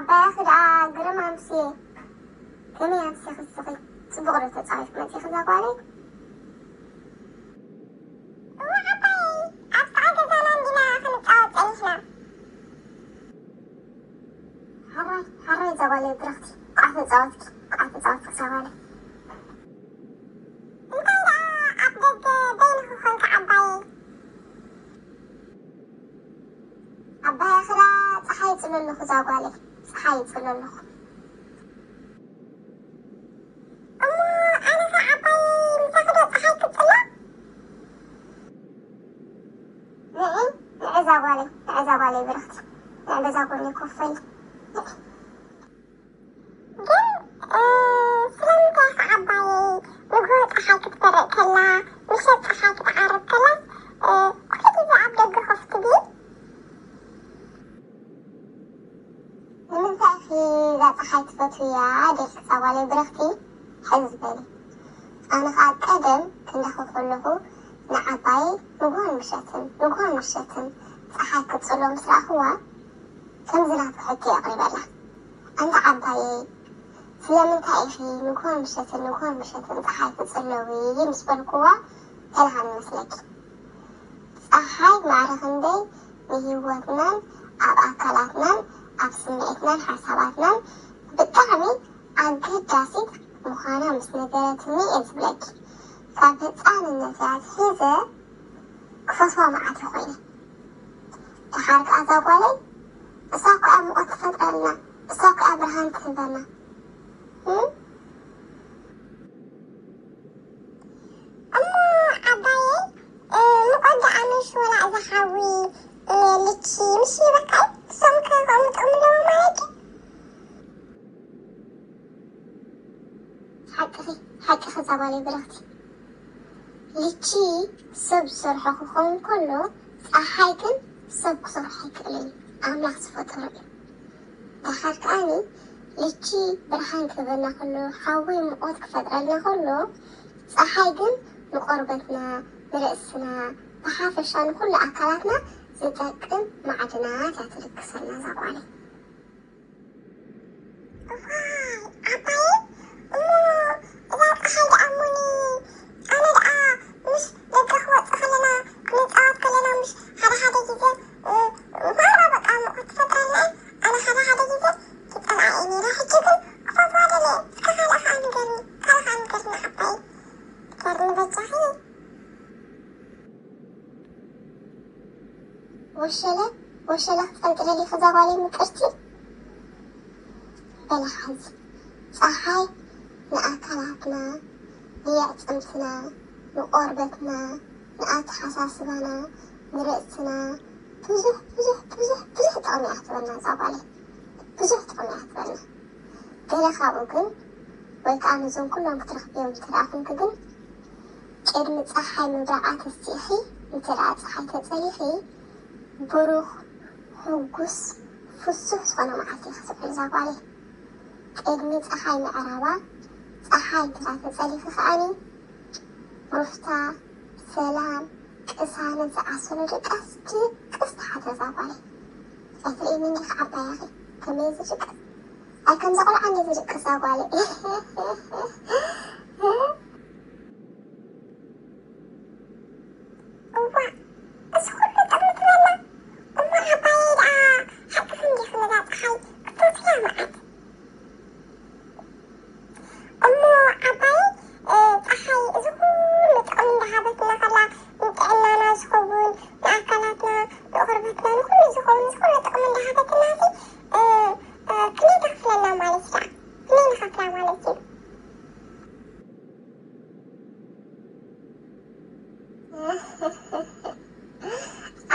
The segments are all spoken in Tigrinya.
ዓባያኺ ደኣ ግርም ኣምስየ። ከመይ ኣምሲኺ እስኺ? ጽቡቕ ዶ ተጻዊትኪ መጺኺ እዛ ጓለይ? እወ ዓባየይ፣ ኣብ ጥቓ ገዛና እንዲና ክንጻወት ጸኒሕና። ሕራይ፣ ሕራይ እዛ ጓለይ ብርኽቲ፣ ቋዕ ተጻወትኪ፣ ቋዕ ተጻወትኪ እዛ ጓለይ። እንታይ ደኣ ኣብ ደገ በይንኺ ኾንኪ ዓባየይ? ዓባይ ኣኽራ ጸሓይ ይጽሎ ኣለኹ እዛ ጓለይ፣ ጸሓይ ይጽሎ ኣለኹ። እሞ ኣነ ኸ ዓባየይ ምሳኺ ዶ ጸሓይ ክጽሎ? ንዒ፣ ንዒ እዛ ጓለይ፣ ንዒ እዛ ጓለይ ብርኽቲ፣ ንዒ በዛ ጎኒ ኮፍ በሊ። ግን፣ እ፣ ስለምንታይ ኢኻ ዓባየይ ንግሆ ጸሓይ ክትበርቕ ከላ፣ ምሸት ጸሓይ ክትዓርብ ከላስ፣ እ፣ ኩሉ ግዜ ኣብ ደገ ኮፍ ትብሊ? ንምንታይ ኢኺ እዛ ጸሓይ ትፈትውያ ዲኺ እዛ ጓለይ ብርኽቲ? ሕዚ በሊ። ኣነ ኸኣ ቀደም ክንዳኺ ከለኹ ንዓባየይ ንግሆን ምሸትን፣ ንግሆን ምሸትን ጸሓይ ክትጽሎ ምስ ረኣኽዋ፣ ከምዚ ናቱ ሕቶ የቕሪበላ። ኣንቲ ዓባየይ፣ ስለምንታይ ኢኺ ንግሆን ምሸትን፣ ንግሆን ምሸትን ጸሓይ ትጽለዊ? ምስ በልክዋ፣ ተልሃኒ መስለኪ። ጸሓይ ማዕረ ክንደይ ንህይወትናን ኣብ ኣካላትናን ኣብ ስምዒትናን ሓሳባትናን ብጣዕሚ ኣገዳሲት ምዃና ምስ ነገረትኒ እየ ዝብለኪ። ካብ ህጻንነተይ ኣትሒዘ ክፈትዋ መዓት እየ ኮይነ። ደሓር ከኣ እዛ ጓለይ፣ እሳ እኮ እያ ሙቐት ትፈጥረልና፣ እሳ እኮ እያ ብርሃን ትህበና። እም? እሞ ዓባየይ፣ እ፣ ሙቐት ደኣ ምሽ ወላ እዛ ሓዊ፣ እ፣ ልቺ ምሽ ይህበካ እዩ? እሶም ከ ከምኡ ጥቕሚ ኣለዎም ማለት እዩ? ሓቅኺ፣ ሓቅኺ እዛ ጓለይ ብርኽቲ። ልቺ ሰብ ዝሰርሖ ክኸውን ከሎ፣ ጸሓይ ግን ሰብ ክሰርሖ ኣይክእልን እዩ። ኣምላኽ ዝፈጠሮ እዩ። ደሓር ከኣኒ ልቺ ብርሃን ክህበና ከሎ፣ ሓዊ ሙቐት ክፈጥረልና ከሎ፣ ጸሓይ ግን ንቆርበትና፣ ንርእስና፣ ብሓፈሻ ንኹሉ ኣካላትና ዝጠቅም ማዕድናት እያ ትልግሰልና እዛ ጓለይ። እዋይ ዓባየይ፣ እሞ እዛ ጸሓይ ደኣ እሞኒ፣ ኣነ ደኣ ምስ ደገ ክወጽእ ከለና፣ ክንጻወት ከለና፣ ምስ ሓደ ሓደ ግዜ፣ እ፣ ማራ በቃ ሙቐት ትፈጥረልና እያ። ኣነ ሓደ ሓደ ግዜ ይጸልኣ እየ ነይረ። ሕጂ ግን ክፈትዋ ደልየ። እስከ ካልእ ከኣ ንገርኒ፣ ካልእ ከኣ ንገርኒ ዓባየይ። ንገርኒ በጃኺ። ወሸለ፣ ወሸለ ክትፈልጢ ደሊኺ እዛ ጓለይ ምቅርቲ? በሊ ሓዚ፣ ጸሓይ ንኣካላትና፣ ንየዕጽምትና፣ ንቆርበትና፣ ንኣተሓሳስባና፣ ንርእስና ብዙሕ፣ ብዙሕ፣ ብዙሕ፣ ብዙሕ ጥቕሚ እያ ትህበና እዛ ጓለይ። ብዙሕ ጥቕሚ እያ ትህበና። ገለ ካብኡ ግን፣ ወይ ከኣ ነዞም ኩሎም ክትረኽብዮም እንተ ደኣ ኹንኪ ግን፣ ቅድሚ ጸሓይ ምብራቓ ተሲእኺ፣ እንተ ደኣ ጸሓይ ተጸሊኺ፣ ብሩኽ፣ ሕጉስ፣ ፍሱሕ ዝኾነ መዓልቲ ኢኺ ትውዕሊ እዛ ጓለይ። ቅድሚ ጸሓይ ምዕራባ፣ ጸሓይ እንተ ደኣ ተጸሊኺ ከኣኒ፣ ሩፍታ፣ ሰላም፣ ቅሳነት ዝዓሰሎ ድቃስ ድቅስ ትሓድር እዛ ጓለይ። ኣይትርእይኒ እንዲኺ ዓባይ ኢኺ ከመይ ዝድቅስ? ኣይ ከምዛ ቆልዓ እንድየ ዝድቅስ እዛ ጓለይ። እዋእ፣ እዚ ኩሉ ጥቕሚ ትበላ እሞ ዓባየይ ደኣ ሓቅኺ እንዲኺ ነዛ ጸሓይ ክትፈትያ መዓት። እሞ ዓባየይ፣ እ፣ ጸሓይ እዚ ኩሉ ጥቕሚ እንዳሃበትና ከላ፣ ንጥዕናና ዝኸውን፣ ንኣካላትና፣ ንቆርበትና፣ ንኹሉ ዝኸውን፣ እዚ ኩሉ ጥቕሚ እንዳሃበትናሲ፣ እ፣ እ፣ ክንደይ ትኸፍለና ማለት እዩ ደኣ? ክንደይ ንኸፍላ ማለት እዩ?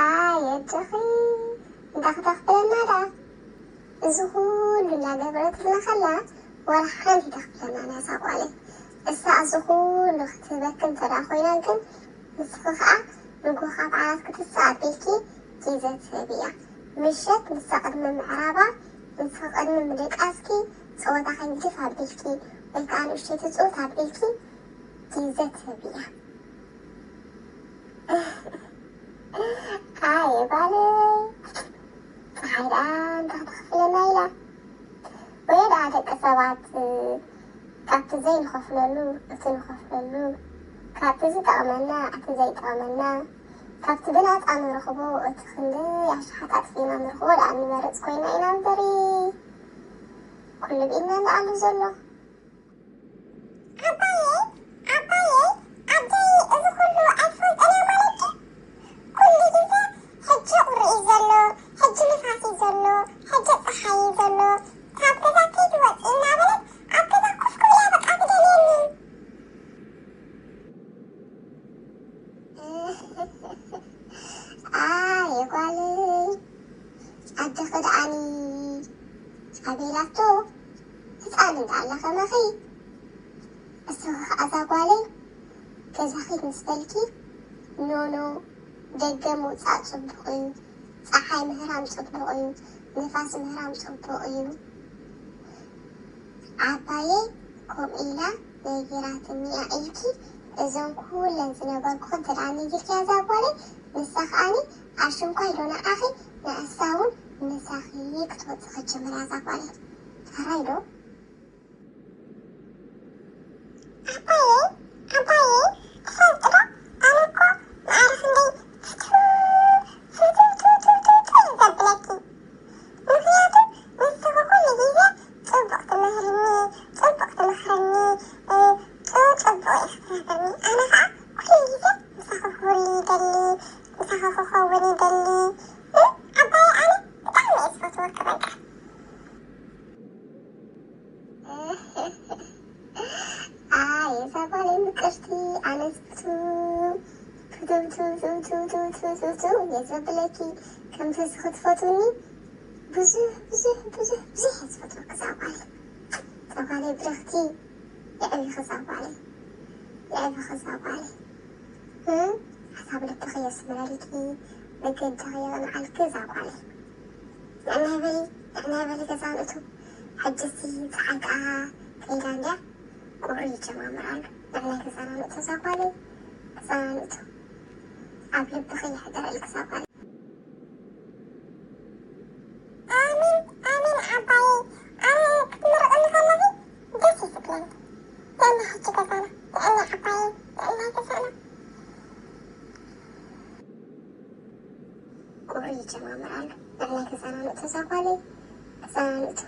ኣየድኺ፣ እንታይ ክተኽፍለና ደኣ? እዚ ኩሉ እናገበረትልና ከላ፣ ዋላ ሓንቲ ኣይተኽፍለናን እያ እዛ ጓለይ። እሳ እዚ ኩሉ ክትህበኪ እንተ ደኣ ኮይና ግን፣ ንስኺ ኸኣ ንግሆ ካብ ዓራት ክትስእ ኣቢልኪ ግዜ ትህቢ እያ። ምሸት ንሳ ቅድሚ ምዕራባ፣ ንስኺ ቅድሚ ምድቃስኪ፣ ጸወታኺ ግድፍ ኣቢልኪ፣ ወይ ከኣ ንእሽተይ ትጽውት ኣቢልኪ ግዜ ትህቢ እያ። ኣየ ጓለይ፣ ጸሓይ ደኣ እንታይ ክተኽፍለና ኢላ? ደቂ ሰባት ካብቲ ዘይንኸፍለሉ እቲ ንኸፍለሉ፣ ካብቲ ዝጠቕመና እቲ ዘይጠቕመና፣ ካብቲ ብናፃ ንረኽቦ እቲ ክንደይ ኣሽሓት ኣጥፊእና ንረኽቦ ደኣ ንመርፅ ኮይና ኢና እምበሪ ኩሉ ብኢድና እንዳኣሉ ዘሎ። ዓባየይ፣ ዓባየይ፣ ዓደይ፣ እዚ ኩሉ ኣይትፈልጥን እያ ማለት ድዩ? ኩሉ ግዜ ሕጂ ቁሪ እዩ ዘሎ፣ ሕጂ ንፋስ እዩ ዘሎ፣ ሕጂ ፀሓይ እዩ ዘሎ። ካብ ገዛ ከይትወፂ እናበለት ኣብ ገዛ ኮፍ ክብል እያ በቃ ትደልየኒ። ኣየ ጓለይ፣ ኣደኺ ደኣኒ ኣበይ ኢላቶ ህፃን እንዳኣላ ከማኺ። እስኺ ኸዓ እዛ ጓለይ ገዛኺ ምስ በልኪ ኖኖ ደገ ምውፃእ ፅቡቕ እዩ፣ ፀሓይ ምህራም ፅቡቕ እዩ፣ ንፋስ ምህራም ፅቡቕ እዩ። ዓባየይ ከምኡ ኢላ ነጊራትኒ እያ ኢልኪ እዞን ኩለን ዝነበርኩ እንተ ደኣ ነጊርኪያ እዛ ጓለይ፣ ንሳ ከኣኒ ኣሽንኳይ ዶ ንዓኺ ንእሳ እውን ምሳኺ ክትወፅእ ክትጅምር እያ እዛ ጓለይ። ሕራይ ዶ? ዓባየይ፣ ዓባየይ፣ ትፈልጢ ዶ? ኣነ እኮ ማዕረ ክንደይ ፍትው፣ ፍትው፣ ፍትው፣ ፍትው፣ ፍትው እዩ ዘብለኪ። ምኽንያቱ ንስኺ ኩሉ ግዜ ጽቡቕ ትምህርኒ፣ ጽቡቕ ትመኽርኒ፣ እ፣ ጽ-፣ ጽቡቕ ኢኺ ትነግርኒ። ኣነ ኸኣ ኩሉ ግዜ ምሳኺ ክህሉ ይደሊ፣ ምሳኺ ክኸውን ይደሊ። እ፣ ዓባየይ ኣነ ብጣዕሚ እየ ዝፈትወኪ በቃ። ኣይ እዛ ጓለይ ምቅርቲ፣ ኣነስ ብቱ ቱ ቱ ቱ ቱ ቱ ቱ ቱ ቱ ቱ እየ ዘብለኪ። ከምዚ ክትፈትውኒ ብዙሕ ብዙሕ ብዙሕ ብዙሕ እየ ዝፈትወኪ እዛ ጓለይ። እዛ ጓለይ ብርኽቲ፣ የዕቢኺ እዛ ጓለይ፣ የዕቢኺ እዛ ጓለይ። እም፣ ሓሳብ ልብኺ የስምረልኪ፣ መገድኺ የቕንዓልኪ እዛ ጓለይ። ንዕናይ በሊ፣ ንዕናይ በሊ ገዛ ንእቱ። ሕጅሲ ፀሓይ ከዓ ከይዳ እንድያ፣ ቁሪ ይጀማምር ኣሎ። ንዕናይ ገዛና ንእቱ እዛ ጓለይ፣ ገዛና ንእቱ። ኣብ ልብኺ ይሕደረልኪ እዛ ጓለይ። ኣሜን፣ ኣሜን ዓባየይ። ኣነ ክትምርቕኒ ከለኺ ደስ እዩ ዝብለኒ። ንዕና ሕጂ ገዛና፣ ንዕና ዓባየይ፣ ንዕና ገዛና። ቁሪ ይጀማምር ኣሎ። ንዕናይ ገዛና ንእቱ እዛ ጓለይ፣ ገዛና ንእቱ።